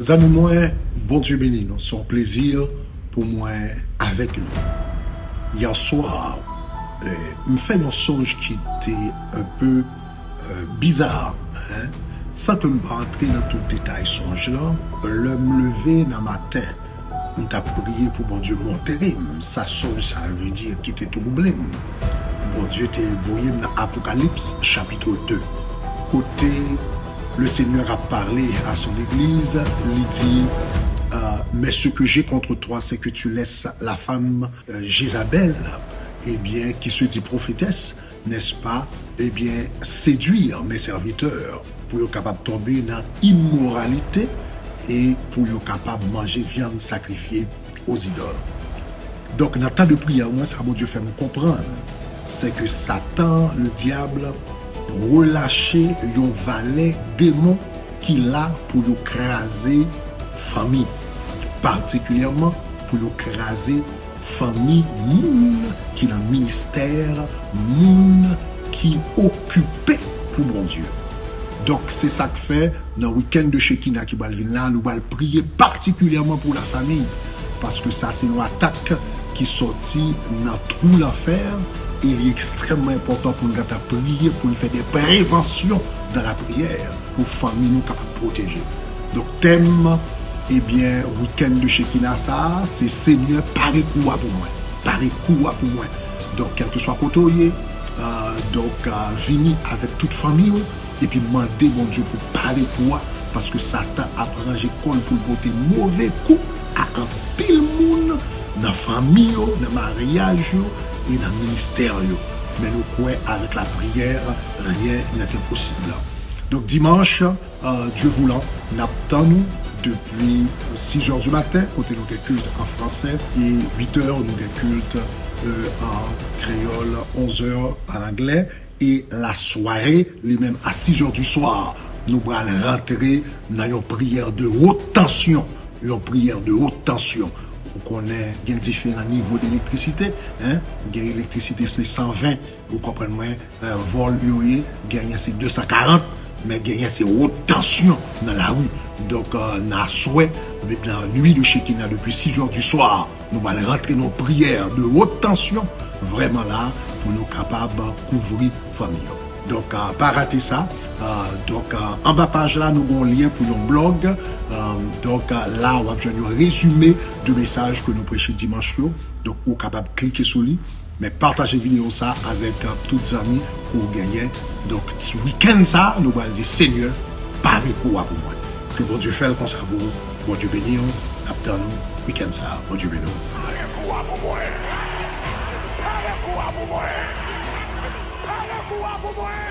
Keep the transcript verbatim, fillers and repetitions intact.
Zanmi mwen, Bondye beni nou. Se yon plezi pou mwen avèk nou. Yè swa, eh, m fè yon sonj ki te un peu, eh, bizarre, hein. San ke m pa antre nan tout detay sonj lan, lè m leve nan maten, m t ap priye pou Bondye montre m sa sonj sa vle di ki te twouble m. Bondye te voye m nan Apokalips, chapitre deux, kote le Seigneur a parlé à son église, li di, euh, mais ce que j'ai contre toi, c'est que tu laisses la femme, euh, Jézabel, eh bien, qui se dit prophétesse, n'est-ce pas, eh bien, séduire mes serviteurs, pou yo kapab tonbe nan imoralite e pou yo kapab manje vyann sakrifye aux idoles. Donk, nan tan de priyè mwen, sa Bondye fè m konprann, se ke Satan, le diable, relache yon valè demon ki la pou yo kraze fanmi, patikilyèman pou yo kraze fanmi moun ki nan ministè, moun ki okipe pou Bondye. Donk, se sa k fè, nan week-end de Shekinah ki pral vin la, nou pral priye patikilyèman pou lafanmi, paske sa se yon atak ki sòti nan twou lanfè, e li ekstrèmman enpòtan pou nou gentan priye, pou nou fè de prevansyon dans la prière, pou fanmi nou kapab pwoteje. Donk, tèm, ebyen, week-end de Shekinah sa a, se Senyè, pare kou a pou mwen. Pare kou a pou mwen. Donk, kèlkeswa kote w ye, euh, donk, euh, vini avèk tout fanmi w, epi mande Bondye pou pare kou a, paske Satan ap ranje kò l pou l pote move kou a anpil moun nan fanmi yo, nan maryaj yo e nan ministè yo. Men nou kwè avèk lapriyè, rien n'est impossible. Donk, dimanch, euh, Dieu voulant, n ap tann ou depi, euh, six heures du matin, kote nou gen kilt an fransè, e huit heures, nou gen kilt, euh, an kreyòl, onze heures an anglè, e lasware, li menm, à six heures du soir, nou pral rantre nan yon priyè de haute tension, yon priyè de haute tension. Ou konnen gen diferan nivo de elektrisite, hein? Gen elektrisite se san ven, ou konprann mwen, euh, vòl yo ye, genyen se de san karant, men genyen se wot tansyon nan lari. Donk, euh, nan aswè, nan nuit de Shekinah, depi six heures du soir, nou pral rantre nan priyè de haute tension, vrèman la, pou nou kapab kouvri fanmi yo. Donk, euh, pa rate sa. Euh, donk, euh, anba paj la, nou gen yon lyen pou yon blòg. Euh, donk, euh, la, w ap jwenn yon rezime de mesaj ke nou preche dimanch yo. Donk, ou kapab klike sou li. Men pataje videyo sa avèk, euh, tout zanmi ke w genyen. Donk, ti wikenn sa, nou pral di, Senyè, pare kou a pou mwen. Ke Bondye fè l konsa pou ou. Bondye beni w. N ap tann ou wikenn sa. Bondye beni w. Pare kou a pou mwen. Pare kou a pou mwen. Pare kou a pou mwen.